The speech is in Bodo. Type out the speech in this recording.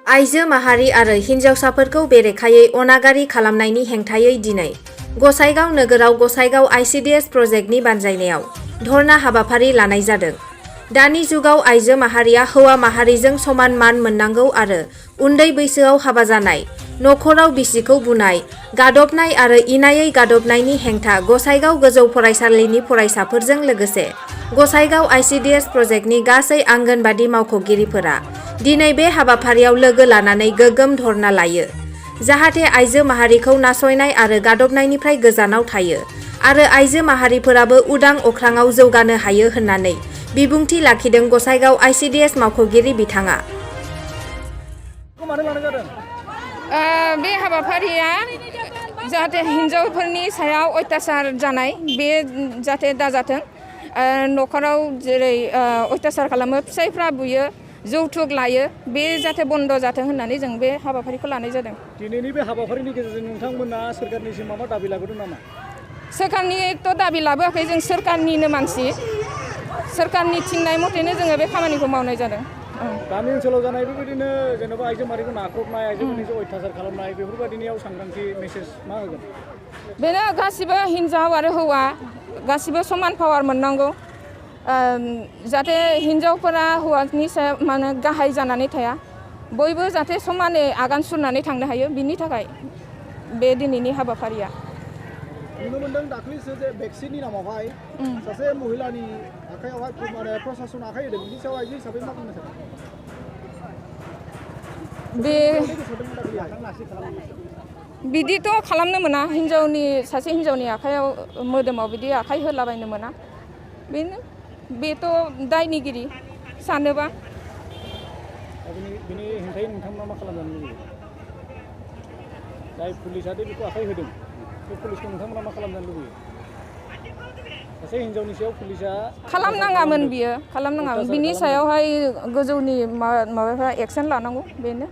आइजो माहारि आरो हिन्जावसाफोरखौ बेरेखायै अनागारि खालामनायनि हेंथायै दिनै गसाइगाव नोगोराव गसाइगाव ICDS प्रजेक्टनि बानजायनायाव धर्ना हाबाफारि लानाय जादों। दानि जुगाव आइजो माहारिया हौवा माहारिजों समान मान मोननांगौ आरो उन्दै बैसोआव हाबा जानाय, नखराव बिसिखौ बुनाय, गादबनाय आरो इनायै गादबनायनि हेंथा गसाइगाव गोजौ फरायसालिनि फरायसाफोरजों लोगोसे गसाइगाव ICDS प्रजेक्टनि गासै आंगनबादि मावख'गिरिफोरा दिनै बे हाबाफारियाव लोगो लानानै गोग्गोम धर्ना लायो। जाहाथे आइजो माहारिखौ नासयनाय आरो गादबनायनिफ्राय गोजानाव थायो आरो आइजो माहारिफोराबो उदां अख्राङाव जौगानो हायो होननानै बिबुंथि लाखिदों गसाइगाव ICDS मावख'गिरि बिथाङा। बे हाबाफारिया जाहाथे हिन्जावफोरनि सायाव अत्याचार जानाय बे जाहाथे दाजाथों, नखराव जेरै अत्याचार खालामो, फिसाइफ्रा बुयो, जौथुक लायो, बे जाहाथे बन्द जाथों होननानै जों बे हाबाफारिखौ लानाय जादों। दिनैनि बे हाबाफारिनि गेजेरजों नोंथांमोना सोरखारनिसिम माबा दाबि लाबोदों नामा? सोरखारनिथ' दाबि लाबोआखै, जों सोरखारनिनो मानसि, सोरखारनि थिननाय मथेनो जोङो बे खामानिखौ मावनाय जादों। गामि ओनसोलाव जानाय बेबायदिनो जेनेबा आइजो माहारिखौ नाख्रबनाय, आइजोफोरनि अत्याचार खालामनाय बेफोरबायदिनियाव सांग्रांथि मेसेज मा होगोन? बेनो गासिबो हिन्जाव आरो हौवा गासिबो समान पावार मोननांगौ, जाहाथे हिन्जावफोरा हौवानि सायाव माने गाहाय जानानै थाया, बयबो जाहाथे समानै आगान सुरनानै थांनो हायो, बिनि थाखाय बे दिनैनि हाबाफारिया। नुनो मोनदों दाख्लैसो जे भेक्सिननि नामावहाय सासे महिलानि आखायावहाय माने प्रशासन आखाइ होदों, बिनि सायाव आइजो हिसाबै मा बुंनो सानो? बिदिथ' खालामनो मोना, सासे हिन्जावनि आखायाव मोदोमाव बिदि आखाइ होलाबायनो मोना, बेथ' दायनिगिरि सानोबा। बिनि हेंथायै नोंथांमोना मा खालामजानो लुबैयो? जाय पुलिसआ बेखौ आखाइ होदों, बे पुलिसखौ नोंथांमोना मा खालामजानो लुबैयो? सासे हिन्जावनि सायाव पुलिसआ खालामनाङामोन, बियो खालामनाङामोन, बिनि सायावहाय गोजौनि माबाफ्रा एक्सन लानांगौ, बेनो।